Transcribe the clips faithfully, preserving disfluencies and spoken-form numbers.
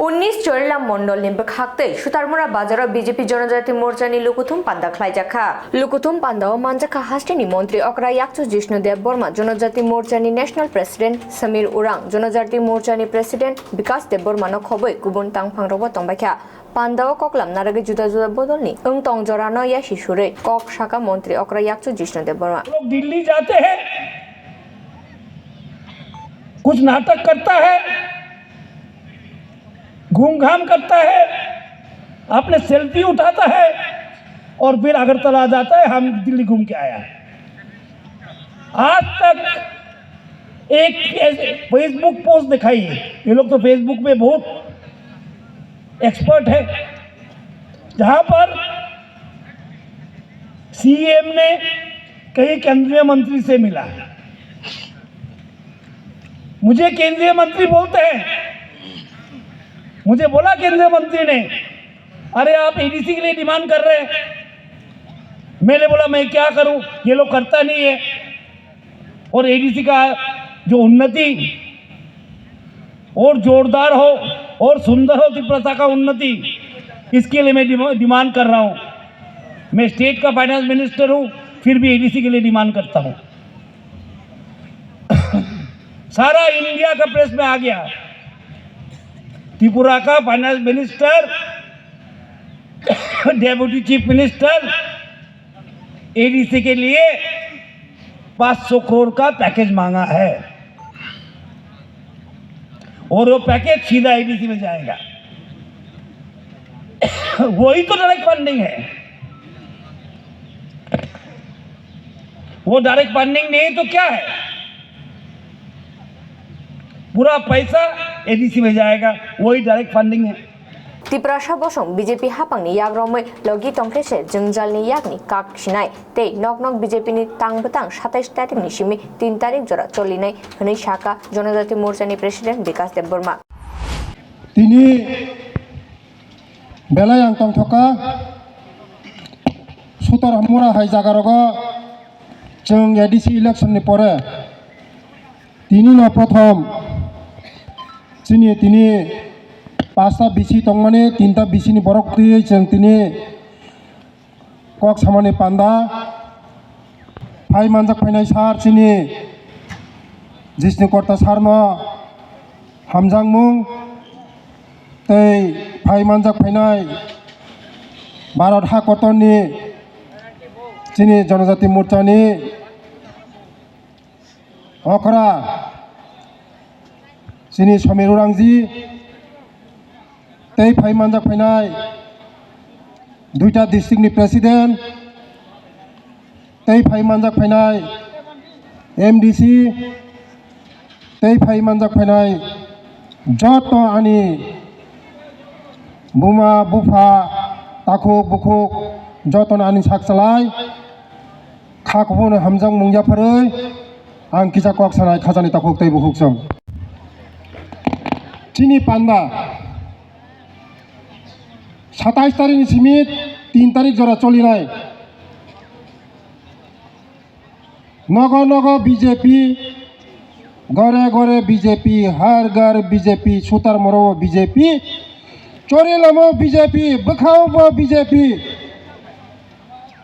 Unnish Chorilam Mondol ni bwkhaktwi Sutarmura Bazar o B J P Jonojati Morcha ni lukuthum panda khlaijakha. Lukuthum panda o manjakha hasteni Montri Okra Yakchu Jishnu Dev Borma, Jonojati Morcha ni National President Samir Urang, Jonojati Morcha ni President Bikas Dev Borma no khobwi kubun tangphang rok bo tongbaikha. Panda o koklam narwgwi juda juda bodol ni wng tong jora no yasi surwi kok saka Montri Okra Yakchu Jishnu Dev Borma. लोग दिल्ली जाते हैं, कुछ नाटक करता है, घूमघाम करता है, अपने सेल्फी उठाता है और फिर अगरतला आ जाता है, हम दिल्ली घूम के आया। आज तक एक ऐसे Facebook पोस्ट दिखाई है, ये लोग तो Facebook में बहुत एक्सपर्ट है, जहां पर सीएम ने कहीं केंद्रीय मंत्री से मिला। मुझे केंद्रीय मंत्री बोलते हैं, मुझे बोला केंद्रीय मंत्री ने, "अरे, आप एडीसी के लिए डिमांड कर रहे हैं।" मैंने बोला, "मैं क्या करूं, ये लोग करता नहीं है।" और एडीसी का जो उन्नति और जोरदार हो और सुंदर हो तिब्बत का उन्नति, इसके लिए मैं डिमा-, डिमांड कर रहा हूँ। मैं स्टेट का फाइनेंस मिनिस्टर हूँ, फिर भी एडीसी के लिए डिमांड करता हूँ। सारा इंडिया का प्रेस में आ गया, त्रिपुरा का finance minister, deputy chief minister ADC के लिए पाँच सौ करोड़ का पैकेज मांगा है और वो पैकेज सीधा एडीसी में जाएगा। वही तो डायरेक्ट फंडिंग है, वो डायरेक्ट फंडिंग नहीं तो क्या है? पूरा पैसा एडीसी में जाएगा, वही डायरेक्ट फंडिंग है। Tiprasa bosong B J P hapangni yak romwi logi tongkhe se jwngjalni yakni kak sinai tei nok nok B J P ni tang bwtang satais tarikni simi tin tarik jora cholinai hwnwi saka Jonojati Morchani President Bikas Debbarma. Tini belai ang tongthokha Sutar Hamura hai jaga rogo chwng A D C election ni pore tini no prothom chini tini pasta B C tongmani tinta B C ni borok twi chwng tini kok samani panda phai manjak phainai sir chini Jisnu Korta sir no hamjakmung tei phai manjak phainai Bharat ha kotorni chini Jonojati Morchani okra chini Samir Urangji tei phai manjak phainai duita district ni president tei phai manjak phainai M D C tei phai manjak phainai joto ani buma bupha takhuk bukhuk joto no ani sak chalai kha kuphur ni hamjakmung yapharwi ang kisa kok sanai khajani takhuk tei bukhuk chwng chini panda satais tarik ni simi tin tarik jora cholinai. Nogo nogo B J P, gore gore B J P, har ghar B J P, sutar moro B J P, chori lamo B J P, bwkhao bo B J P,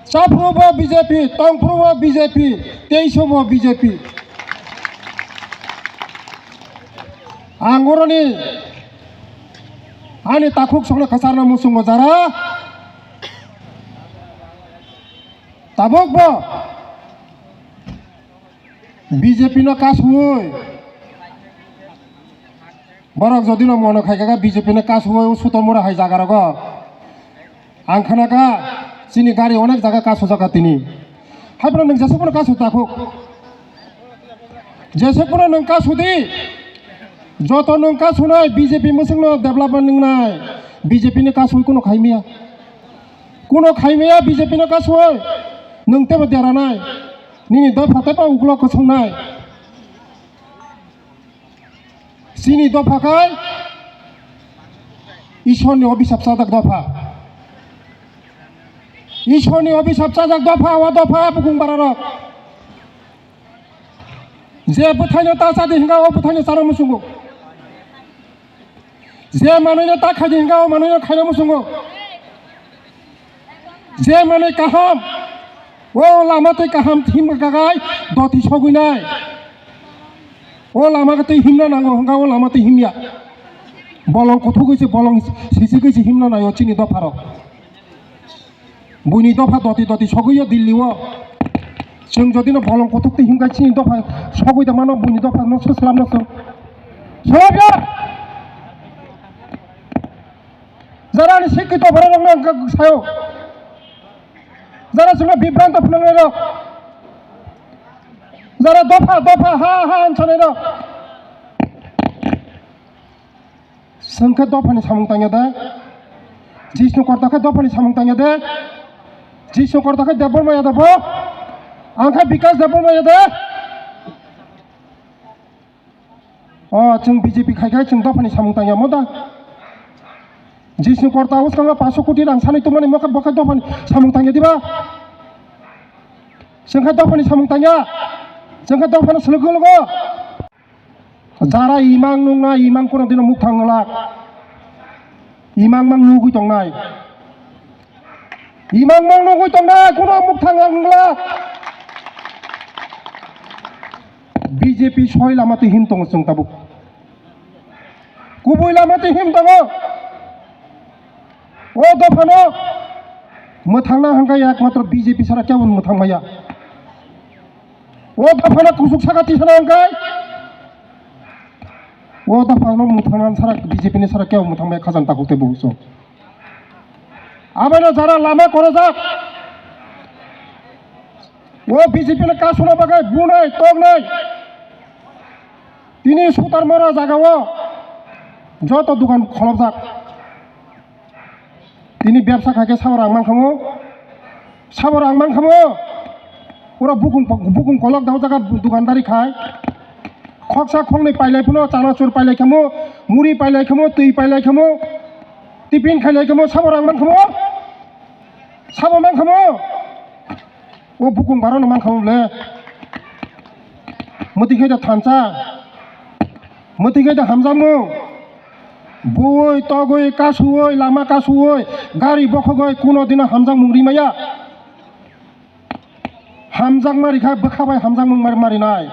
chaphru bo B J P, tongphru bo B J P, teiso bo B J P. Ang oroni ani takhuk songno khacharno muchungo jara. Tabuk bo B J P no kasui borok jodi no mono khai kha B J P no kasui o Sutomura hai jaga rogo ang khana kha chini gari onek jaga kasujak kha tini. Hai phano nwng jesuk phano kasu takhuk. Jesuk phano nwng kasudi. Joto nwng kasunai B J P mwswkno development wngnai. B J P ni kasui kuno khaimaya. Kuno khaimaya B J P no kasui. Nwng tebo deranai. Nini dopha tebo uklok kwswngnai. Chini dopha khai Ishorni obisap chajak dopha. Ishorni obisap chajak dopha, o dopha bukung bararok. Je bwthaino ta chadi hinga o bwthaino charo muchungo. Je manwino ta khaidi hwnkha, o manwino khaina muchungo. Je manwi kaham, o lama tei kaham himkha kagai doti sogwinai. O lama tei himna nango hwnkha, o lama tei himya. Bolong kuthugwi se, bolong sisigwi se himna nango chini dopharok. Buini dopha doti doti sogwi o Delhi o. Chwng jodi no bolong kuthuk twi himkha chini dopha sogwi da mano buini dopha no se slam no chwng. Slam ya! Jara ni sikki to borok rok no ang sayo. Jara chwngno bibranto phwnang rok. Jara dopha dopha ha ha hinsanai rok. Chwng khe dophani samung tangya de? Jisnu Korta khe dophani samung tangya de? Jisnu Korta khe Debbarma ya de bo? Ang khe Bikas Debbarma ya de? O, chwng B J P khai khai chwng dophani samung tangya mo da? Jisnu Korta uskango paanso koti rang sanwi tongmani mo khe bo khe dophani samung tangya diba? Chwng khe dophani samung tangya? Chwng khe dophano swlwk logo? Jara imang nukna imang kono dino mukthang wngla. Imang mang nugwi tongnai. Imang mang nugwi tongnai kono mukthang wngla. B J P soi lama twi him tongo chwng tabuk. Kubui lama twi him tongo. O dophano mwthangna hwnkha ekmatro B J P sara kebo mwthang maya. O dophano kusuk saka tisana hwnkha. O dophano mwthangna sara B J P ni sara kebo mwthang maya khajang takhuk tei buhukso. Abono jara lama korojak. O B J P ni kasuna bagwi bunai toknai. Tini Sutar Mora jagao joto dukan kholopjak. Tini bebsa khaikhe sabo rang mankhamu, sabo rang mankhamu. Pura bukung, bukung kolok dao jaga dukandari khai. Khoksa khoknwi pailai phano, chanachur pailai khamu, muri pailai khamu, twi pailai khamu, tiffin khailai khamu, sabo rang mankhamu, sabo mankhamu. O bukung barano mankhamu le. Mwtwi khe da thansa. Mwtwi khe da hamjakmung. Buwi, togwi, kasuwi, lama kasuwi, gari bokhogwi kuno dino hamjakmung rimaya. Hamjakma rikha bwkha bai hamjakmung mar-, marinai.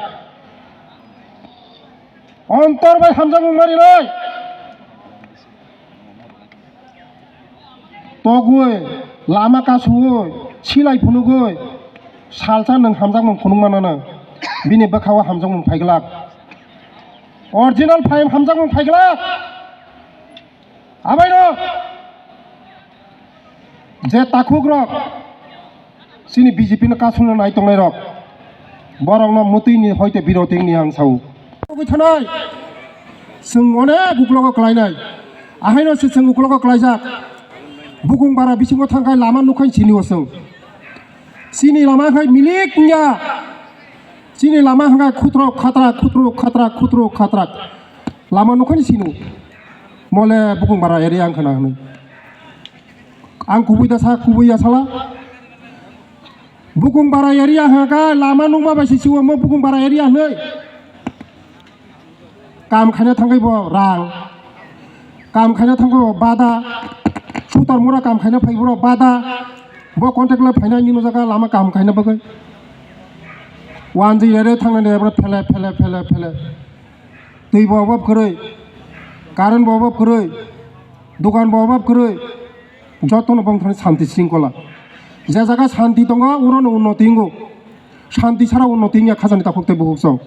Ontor bai hamjakmung marinai. Togwi, lama kasuwi, silai phunugwi, salsa nwng hamjakmung phunuk manana. Bini bwkhao hamjakmung phaiglak. Original phai hamjakmung phaiglak. Abaino je takhukrok chini B J P no kasungna nai tongnairok, borokno mwtwini hoite biroti wngni ang sao. Thanai, chwng onek uklogo klainai, ahaino se chwng uklogo klaijak. Bukung bara bisingo thangkhai lama nukhai sinio chwng. Chini lama khai milik wngya. Chini lama hwnkha khutro khatra, khutro khatra, khutro khatra. Lama nukhani sinu. Mole bukung bara area wngkha na hwnwi. Ang kubui da sa, kubui ya sala. Bukung bara area hwnkha lama nukma bai se siwo mo bukung bara area hwnwi. Kam khaina thangwi bo rang. Kam khaina thangwi bo bada. Sutar mura kam khaina phai bro bada. Bo contact le phaina nini jaga lama kam khaina bagwi. Wanjwi rere thangnani ebro phele, phele, phele, phele. Twi bo obab kwrwi. Current bo obab kwrwi. Dukan bo obab kwrwi. Jotono bongthani santi sringkhola. Je jaga santi tongo, urono unnoti wngo. Santi sara unnoti wngya khajani takhuk tei bukhuk song.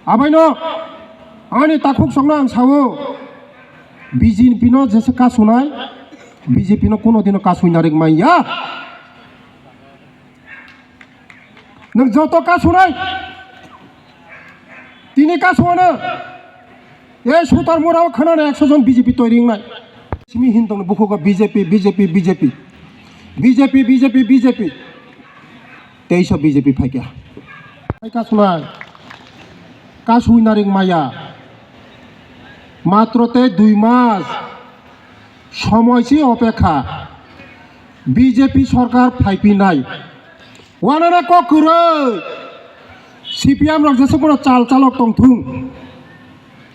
Abaino ani takhuk songno ang sao, B J P no jesa kasunai, B J P no kuno dino kasui narik manya. Nwng joto kasunai, tini kasuano, e Sutar Murao khwnano ekso jon B J P toiri wngnai. Simi hin tongno bukhugo B J P, B J P, B J P, B J P, B J P, B J P. Teiso B J P phaikha. Hai kasunai. Kasui narik maya. Matro tei dui mas. Somoi se opekha. B J P sorkar phaipinai. Wanana kok kwrwi. C P M rok jesa bono chal chalok tongthung.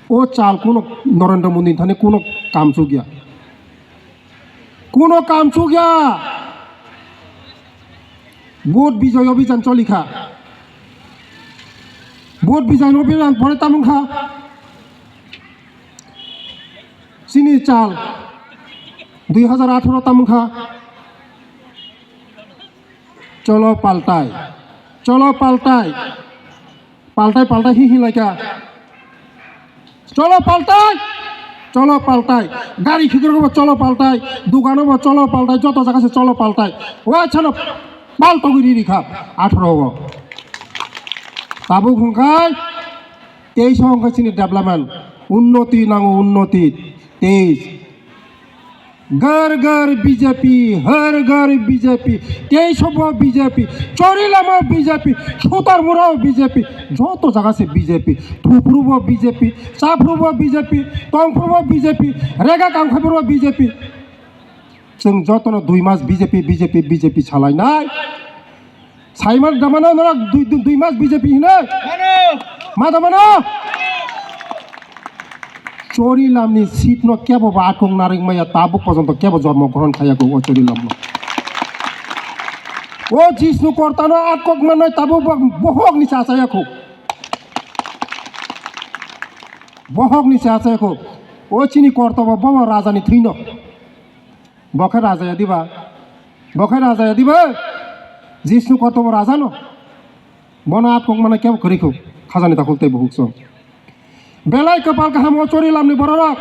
O chal kuno Narendra Modi thani kuno kamchuk ya. Kuno kamchuk ya. Vote bijay abhijan choli kha. Vote bijay abhijan pore tamung kha. Chini chal dui hazar atharo tamung kha. Cholo paltai. Cholo paltai. Paltai, paltai, hi, hi, laika. Cholo paltai. Cholo paltai. Gari khikrok bo cholo paltai. Dugan bo cholo paltai. Joto jaga se cholo paltai. Wa chalo palto giri rikha. Atharo go. Tabuk hongkai. Teis hongkai chini development. Unnoti nango, unnoti. Teis. घर घर बीजेपी, हर घर BJP, teisobo B J P, Chorilambo B J P, Sutarmurao B J P, joto jaga se B J P, Thuprubo B J P, Chaprubo B J P, Tongprubo B J P, Rega Kangkhaibo B J P. Chwng jotono dui mas B J P, B J P, B J P salainai. Saiman damano norok dui, dui, dui mas B J P hinoi. Mano. Ma damano. Chorilamni seat no kebo ba akong naring maya tabuk porjonto kebo jormo grohon khaya ko o Chorilamno. O Jishnu Kortano akok manai tabuk ba bohok ni chachaya ko. Bohok ni chachaya ko. O chini Korto ba bobo raja ni thwino. Bo khe raja ya diba? Bo khe raja ya diba? Jishnu Korto bo raja no. Bono atkok mana kebo kwrwi kho. Khajani takhuk tei buhuk song. Belai kwpal kaham o Chorilamni bororok.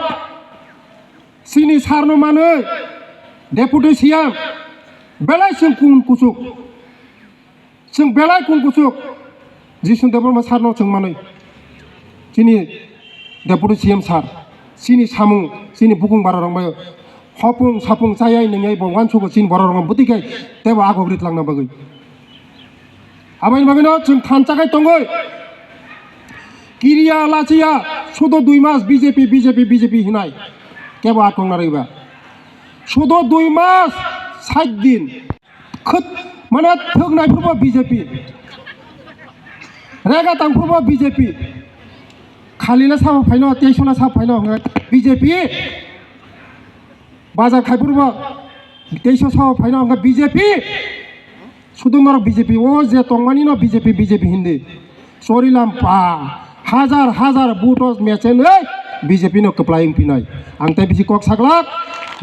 Chini sarno manwi Deputy C M. Belai chwng kun kuchuk. Chwng belai kun kuchuk Jishnu Debbarma sarno chwng manwi. Chini Deputy C M sir, chini samung, chini bukung bararok bai hopung sapung chayai nwngyai bo uansugo chini bororokno bwtwi khe teibo agogri twlangna bagwi. Aboni bagwino chwng thansa khai tongwi kiriya lachiya sudo dui mas B J P, B J P, B J P hinai kebo akhong narwkba. Sudo dui mas sait din. Khut, mane thwk nai phuru bo B J P. Rega tang phuru bo B J P. Khali le sabo phaino, teiso le sabo phaino hwnga B J P. Bazar khai phuru bo teiso sabo phaino hwnga B J P. Sudu norok B J P, o je tongmani no B J P, B J P hindi. Chorilam pa, hajar hajar vote o mechenwi B J P no kwplai wngphinai. Ang tei bisi kok saglak,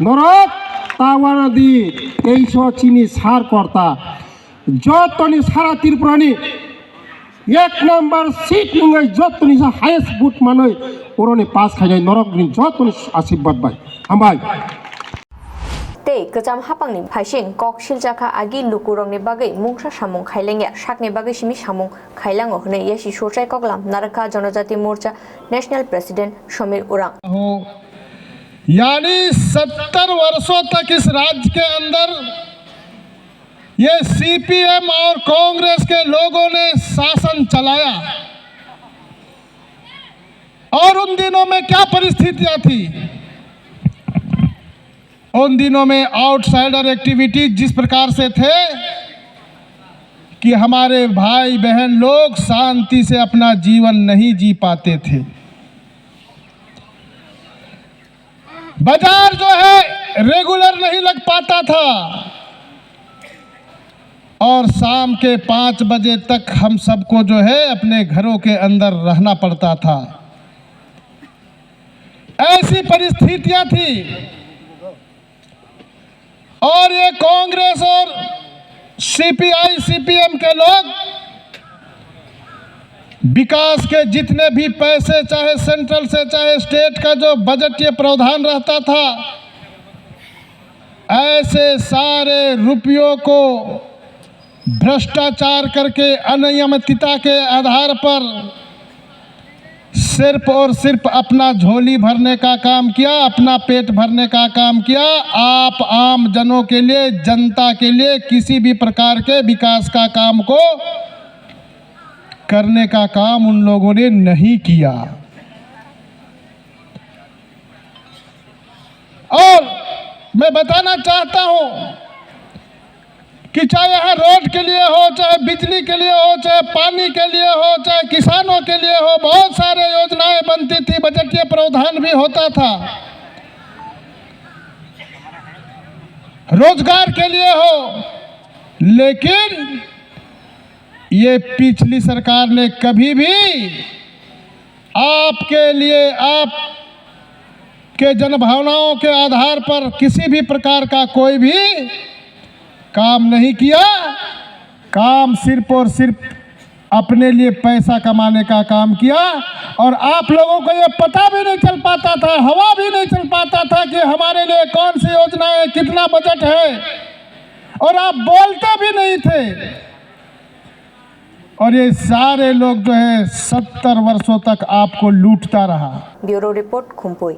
norok ta uanadi teiso chini sar korta. Jotoni sara Tripurani ek number seat wngwi jotoni sa highest vote manwi oroni pass khainai norokni jotoni asirwad bai. Hambai. Tei kwcham haphangni phaising kok siljakha agi lukurokni bagwi mungsa samung khailengya sakni bagwi simi samung khailango hwnwi yasi surchai koklam narwkha Janajati Morcha National President Samir Urang. हो, यानी सत्तर वर्षों तक इस राज्य के अंदर ये सीपीएम और कांग्रेस के लोगों ने शासन चलाया। और उन दिनों में क्या परिस्थितियां थी? उन दिनों में आउटसाइडर एक्टिविटीज जिस प्रकार से थे कि हमारे भाई बहन लोग शांति से अपना जीवन नहीं जी पाते थे। बाजार जो है रेगुलर नहीं लग पाता था और शाम के पाँच बजे तक हम सबको जो है अपने घरों के अंदर रहना पड़ता था। ऐसी परिस्थितियां थी और ये कांग्रेस और सीपीआई सीपीएम के लोग विकास के जितने भी पैसे, चाहे सेंट्रल से चाहे स्टेट का जो बजट ये प्रावधान रहता था, ऐसे सारे रुपयों को भ्रष्टाचार करके अनियमितता के आधार पर सिर्फ और सिर्फ अपना झोली भरने का काम किया, अपना पेट भरने का काम किया। आप आम जनों के लिए, जनता के लिए किसी भी प्रकार के विकास का काम को करने का काम उन लोगों ने नहीं किया। और मैं बताना चाहता हूं कि चाहे यहाँ रोड के लिए हो, चाहे बिजली के लिए हो, चाहे पानी के लिए हो, चाहे किसानों के लिए हो, बहुत सारे योजनाएं बनती थी, बजटीय प्रावधान भी होता था। रोजगार के लिए हो, लेकिन ये पिछली सरकार ने कभी भी आपके लिए, आपके जनभावनाओं के आधार पर किसी भी प्रकार का कोई भी काम नहीं किया। काम सिर्फ और सिर्फ अपने लिए पैसा कमाने का काम किया। और आप लोगों को ये पता भी नहीं चल पाता था, हवा भी नहीं चल पाता था कि हमारे लिए कौन सी योजना है, कितना बजट है, और आप बोलते भी नहीं थे। और ये सारे लोग जो है, सत्तर वर्षों तक आपको लूटता रहा। Bureau report, Khumpui.